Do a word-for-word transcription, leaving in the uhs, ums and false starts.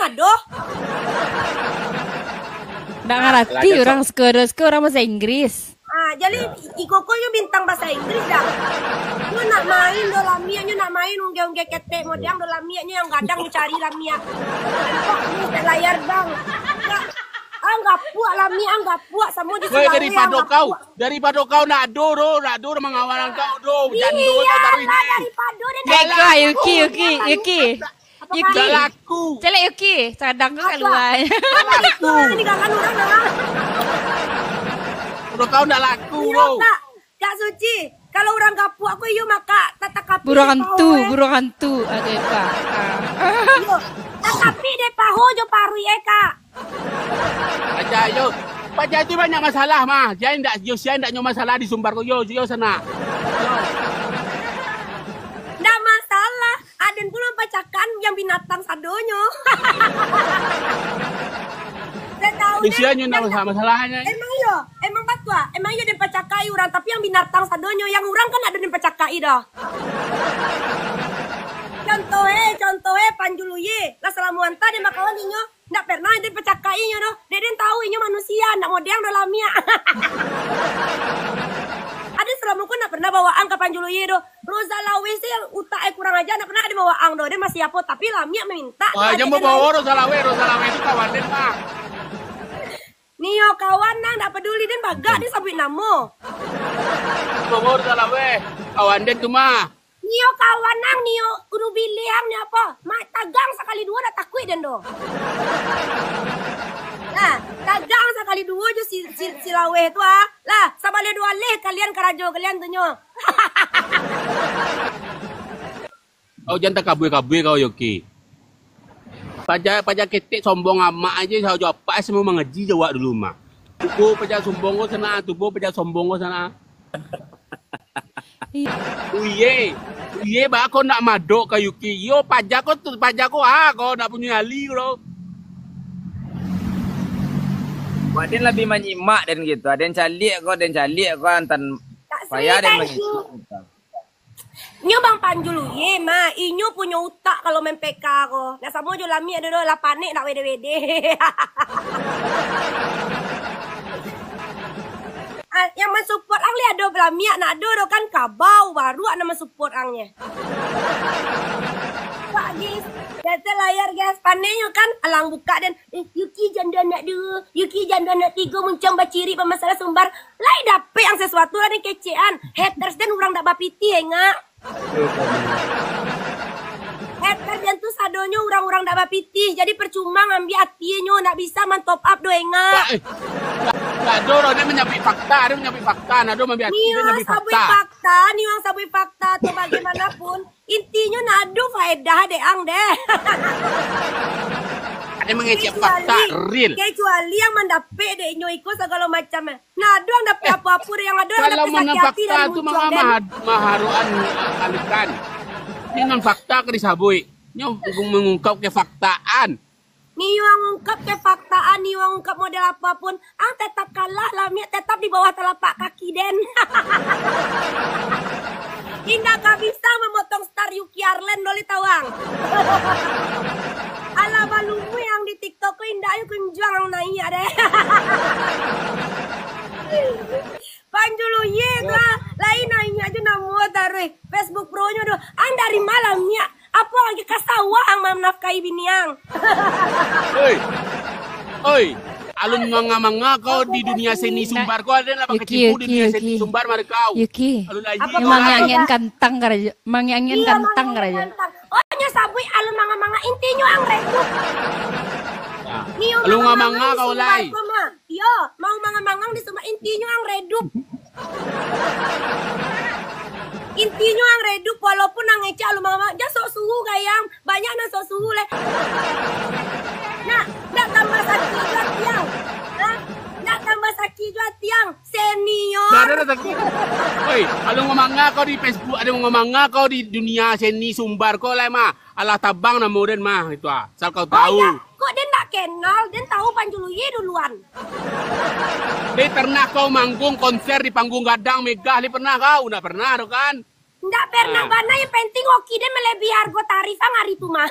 ado. Ndak ngarati urang, suko-suko urang bahasa Inggris. Ah, jadi iko ko yo bintang bahasa Inggris dah. Yo nak main do lamiak, yo nak main ungge-ungge ketek model do lamiak, yo yang gadang cari lamiak. Nampak ni layar bang. Ang gapuak lamiak, ang gapuak samo di Weh, Sulawesi, daripado ang kau, gapuak. Daripado kau nak ado do, nak ado do mangawan kau do. Jando Iyalah, tau baru ini. Daripado dia Kek nak kau, Yuki, Yuki, Yuki. Yuki. Ndak laku. Caliak Yuki, cadang tu Apa? Kalua. Ndak laku. Itu lah digangkan urang, nah. Udah kau ndak laku, Iyo, bro. Kak. Kak Suci, kalau urang gapuak ko iyo maka tatakapi Burung dek hantu, paho, eh. Burung hantu. Ada apa? Ah. Iyo. Tatapi dek paho jo paruik, eh, Kak. Paja yo. Paja tu banyak masalah mah. Sia indak, yo sia indak nyo masalah di Sumbar ko. Yo, yo sana. Yo. Ndak masalah. Aden pulo pacakan yang binatang sadonyo. Saya tahu Di sia deh, nyo ndak yang masalah, masalahnyo. Emang iyo, emang batua. Emang iyo den pacakai urang, tapi yang binatang sadonyo, yang urang kan ado den pacakai dah. Contoh eh, contoh eh, Panjuluye. Lah salamo antah den bakawan inyo. Ndak pernah den pacakai inyo doh. Dek den tahu inyo manusia, ndak model do lamiak. Ade salamo ko ndak pernah bawaan ka Panjuluye doh. Roza Laweh se utak e kurang aja, ndak pernah ade bawaan doh. Den masih apo, tapi lamiak mamintak. Wah, jan babawa Roza Laweh, Roza Laweh tu kawan den mah. Nio kawan nang ndak paduli den bagak den sabuik namo. Babawa Roza Laweh, kawan den tu mah. Nio kawan ang, nio uru biliang, nio apo? Mak tagang sakali duo dak takuik den doh. Nah, tagang sakali duo jo si, si, si laweh tu ah. Lah, sabaleh duo aleh kalian karajo kalian tu nyo. Kau jan takabue-kabue kau, Yoki. Paja, paja ketek sombong amak aja, sajo apak semua mangaji jawab dulu mah. Tubo paja sombong ko sana, tubo paja sombong ko sana. Uye, uye, ba ko nak madok ka Yuki. Yo, paja ko tu, paja ko ah, ko nak punyo nyali ko. Wak den labiah manyimak den gitu. Den caliak ko, den caliak ko antan Tak payah den sih, manyimak. Nyo Bang Panjul Uye mah, inyo punyo utak kalau main P K ko. Nak samo jo lamiak doh, lah panek nak wede-wede. Ah, yang mansupport ang lai ado lamiak nak ado doh kan kabau, baru nak mansupport ang nye. Pak Gis, kata layar gas panek nyo kan, alang buka den. Eh, Yuki jando anak duo, Yuki jando anak tigo, muncang bacirik bamasalah sumbar. Lai dapek ang sasuatu lah den kecekan. Haters den urang dak bapitih, engak. Haters den tu sadonyo urang-urang dak bapitih. Jadi percuma ngambiak atinyo, ndak bisa man-top up doh, engak. Wah, eh. Dak ado doh, dia manyabuik fakta, dia manyabuik fakta. Nah, dia manyabuik ati, dia Niang manyabuik sabuik fakta. Fakta, niang sabuik fakta tu bagaimanapun. Intinyo ndak ado faedah dek ang deh. Ado mangecek fakta real. Kecuali ang mandapek dek inyo iko sagalo macam eh. Ndak ado ang dapek apo-apo dek, yang ado ang dapek sakik ati dari muncuang den. Kalau manang fakta tu manga mahad-, maharoan kalikan. Ini non fakta ka disabuik. Nyo mangungkap kefaktaan. Nio ang ungkap kefaktaan, nio ang ungkap model apapun, ang tetap kalah lah, Miak, tetap di bawah talapak kaki den. Indak ka bisa mamotong star Yuki Arlen, boleh tahu ang. Alah balumui ang di TikTok ko, indak ayo kunjuang ang naiak deh. Panjuluye tu ah, lain naiak jo namo taruih. Facebook Pro-nyo doh. Ang dari malam Miak. Apo lagi ka sawah ang manafkahi bini ang? Oi. Oi. Alun manga-manga kau di dunia seni Sumbar. Kau ado lah bakecimpung di dunia seni Sumbar mari kau. Yuki. Alun lagi. Apo kau mangiang-ngiang kantang karajo. Mangiang-ngiang kantang karajo. Oh, nyo sabuik alun manga-manga, intinyo ang redup. Nio alun manga-manga kau lai. Iyo, mau manga-mangang di Sumbar, intinyo ang redup. Intinyo ang redup, walaupun ang ngecek alun manga-mangang, jan sok suhu gayang, banyak nan sok suhu leh. Nah, ndak tambah sakik jo ati ang. Nah, ndak tambah sakik jo ati ang. Senior. Dah, dah, dah, sakik. Oi, alun manga-manga kau di Facebook, alun manga-manga kau di dunia seni Sumbar kau lai mah. Alah tabang namo den mah, itu ah. Asal kau tahu. Oh, iya. Kok den ndak kenal, den tahu Panjuluye duluan. Eh, pernah kau manggung konser di panggung gadang megah, li pernah kau? Ndak pernah tu kan? Ndak pernah bana, yang penting oki den melebihi hargo tarif ang hari tu mah.